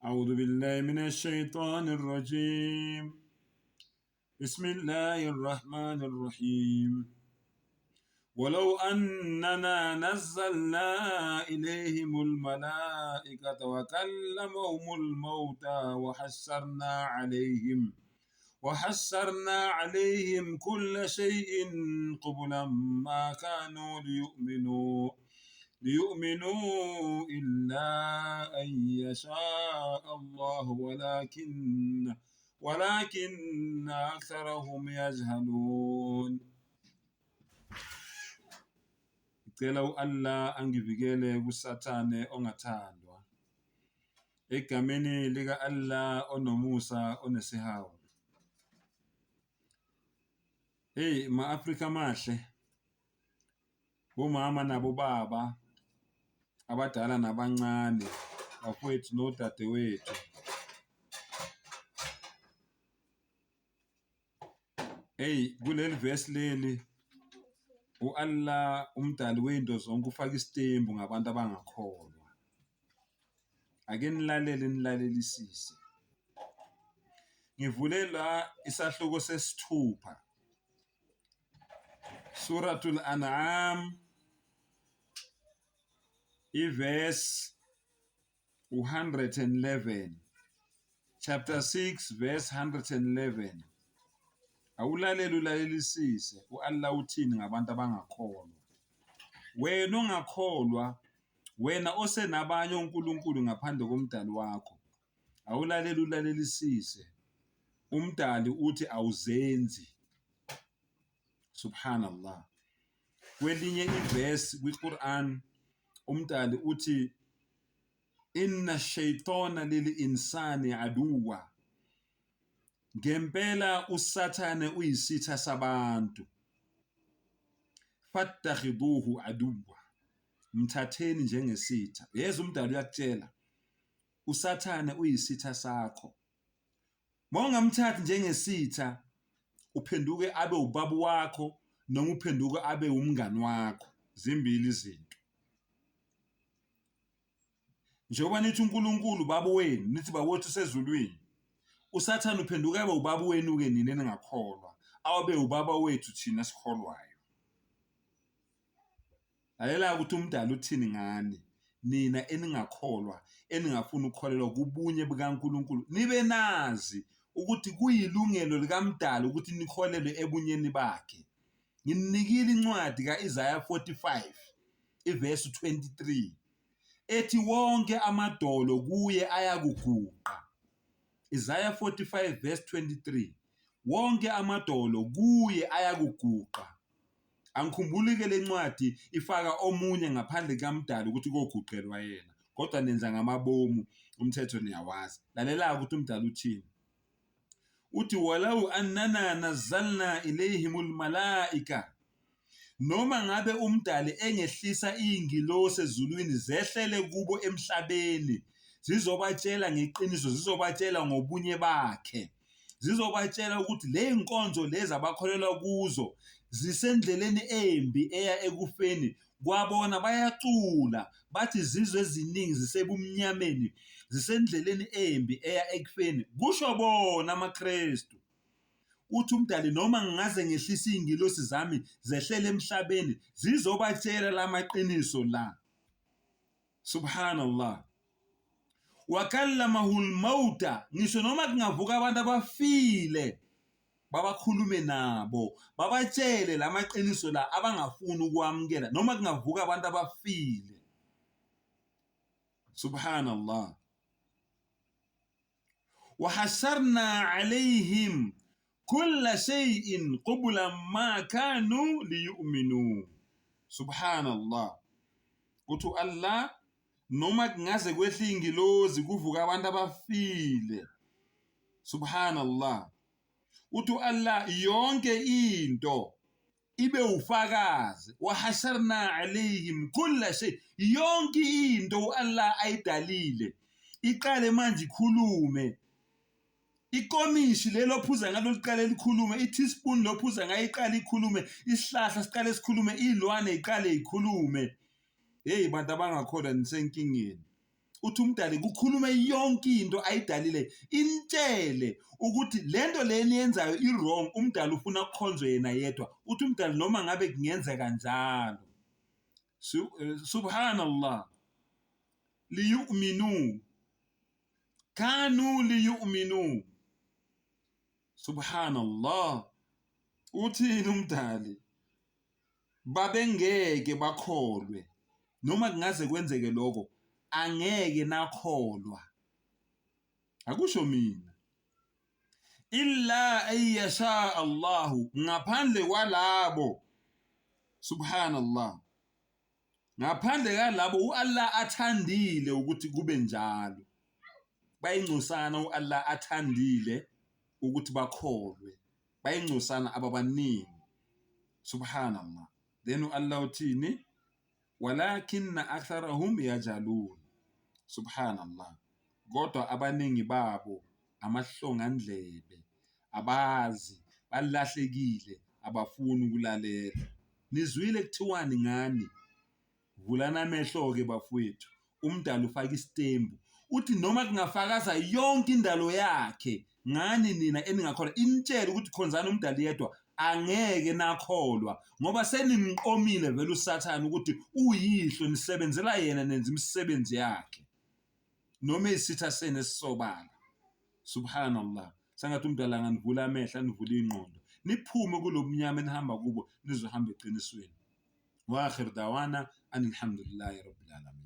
أعوذ بالله من الشيطان الرجيم بسم الله الرحمن الرحيم ولو أننا نزلنا إليهم الملائكة وكلمهم الموتى وحشرنا عليهم كل شيء قبلا ما كانوا ليؤمنوا إلا أن يشاء الله ولكن أكثرهم يجهلون. Ngicela u-Allah angivikele kuSathane ongathandwa. Egameni lika-Allah onomusa onesihawu. Hey ma-Afrika amahle, bomama nabobaba, abadala nabancane, bafowethu nodadewethu. Eyi kuleli vesi leli u-Allah umdali wey'nto zonke ufaka isitembu ngabantu abangakholwa. Ake nilalele nilalelisise. Ngivule la isahluko sesithupha. Suratul An'am ivesi u-111 chapter 6 verse 111. Awulalele ulalelisise u-Allah uthini ngabantu abangakholwa. Wena ongakholwa, wena osenabanye onkulunkulu ngaphandle komdali wakho, awulalele ulalelisise. Umdali uthi awuzenzi. Subhanallah. Kwelinye ivesi kwiQuran umdali uthi inna shaytana lil insani aduwa, ngempela uSathane uyisitha sabantu, fattakhiduhu aduwa, mthatheni njengesitha. Yeza umdali uyakutshela uSathane uyisitha sakho. Mawungamthathi njengesitha uphenduke abe ubaba wakho noma uphenduke abe umngani wakho, zimbili izinto. Njengoba nithi uNkulunkulu ubaba wenu, nithi baba wethu usezulwini, uSathane uphenduka abe ubaba wenu-ke nina eningakholwa, awabe ubaba wethu thina esikholwayo. Lalela ukuthi umdali uthini ngani nina eningakholwa, eningafuni ukukholelwa kubunye bukaNkulunkulu, nibe nazi ukuthi kuyilungelo likaMdali ukuthi nikholelwe ebunyeni bakhe. Ngininikile incwadi ka-Isaya 45 ivesi 23 ethi wonke amadolo kuye ayakuguqa. Isaya 45 verse 23 wonke amadolo kuye ayakuguqa. Angikhumbuli ke lencwadi ifaka omunye ngaphandle kukaMdali ukuthi koguqelwa yena, kodwa nenza ngamabomu umthetho niyawazi. Lalela ukuthi uMdali uthini. Uthi walau annana nazzalna ilayhimul malaika, noma ngabe uMdali engehlisa iy'ngilosi ezulwini zehlele kubo emhlabeni zizobatshela ngeqiniso, zizobatshela ngobunye bakhe, zizobatshela ukuthi le nkonzo lezi abakholelwa kuzo zisendleleni embi eya ekufeni. Kwabona bayacula bathi izizwe eziningi zisebumnyameni, zisendleleni embi eya ekufeni, kusho bona amaKristu. Uthi uMdali noma ngingaze ngehlise iy'ngilosi zami zehlele emhlabeni zizobatshela la maqiniso la. Subhanallah. Wakallamahu lmauta, ngisho noma kungavuka abantu abafile babakhulume nabo babatshele la maqiniso la abangafuni ukuwamukela, noma kungavuka abantu abafile. Subhanallah. Wahasharna alayhim kulla shay'in qubla ma kanu liyu'minu. Subhanallah. Uthi Allah noma kungaze kwehle ingilozi kuvuka abantu abafile. Subhanallah. Uthi Allah yonke into ibe ufakazi, wahasharna alayhim kulla shay, yonke into u-Allah ayidalile iqale manje ikhulume. Ikomishi lelo ophuza ngalo liqale likhulume, i-teaspoon lophuza ngayo iqale ikhulume, isihlahla siqale sikhulume, iy'lwane iqale ikhulume. Hheyi bantu abangakholwa nisenkingeni. Uthi umdali kukhulume yonke into ayidalile initshele ukuthi lento le eniyenzayo i-wrong, umdali ufuna kukhonzwe yena yedwa. Uthi umdali noma ngabe kungenzeka njalo. Subhanallah. Liyu'minu. Kanu liyu'minu. Subhanallah. Uthini umdali? Babengeke bakholwe. Noma kungaze kwenzeke lokho, angeke nakholwa. Akusho mina. Illa ayyasha Allahu, ngaphandle kwalabo. Subhanallah. Ngaphandle kalabo u-Allah athandile ukuthi kube njalo. Bayingcosana u-Allah athandile ukuthi bakholwe. Bayingcosana ababaningi. Subhanallah. Then u-Allah uthini? Walakinna aktharahum yajalun. Subhanallah. Kodwa abaningi babo amahlongandlebe, abazi, balahlekile, abafuni ukulalela. Nizwile kuthiwani ngani? Vulani amehlo-ke bafowethu. Umdali ufaka isitembu. Uthi noma kungafakaza yonke indalo yakhe ngani nina eningakholwa, initshele ukuthi khonzani umdali yedwa, angeke nakholwa ngoba senimqomile vele uSathane ukuthi uyihlo, nisebenzela yena, nenza imisebenzi yakhe noma isitha senu esisobala. Subhanallah. Sengathi umdali anganivula amehlo, anivule ingqondo, niphume kulobumnyama enihamba kubo, nizohamba eqinisweni. Wa akhir dawana anilhamdulillahi rabbil alamin.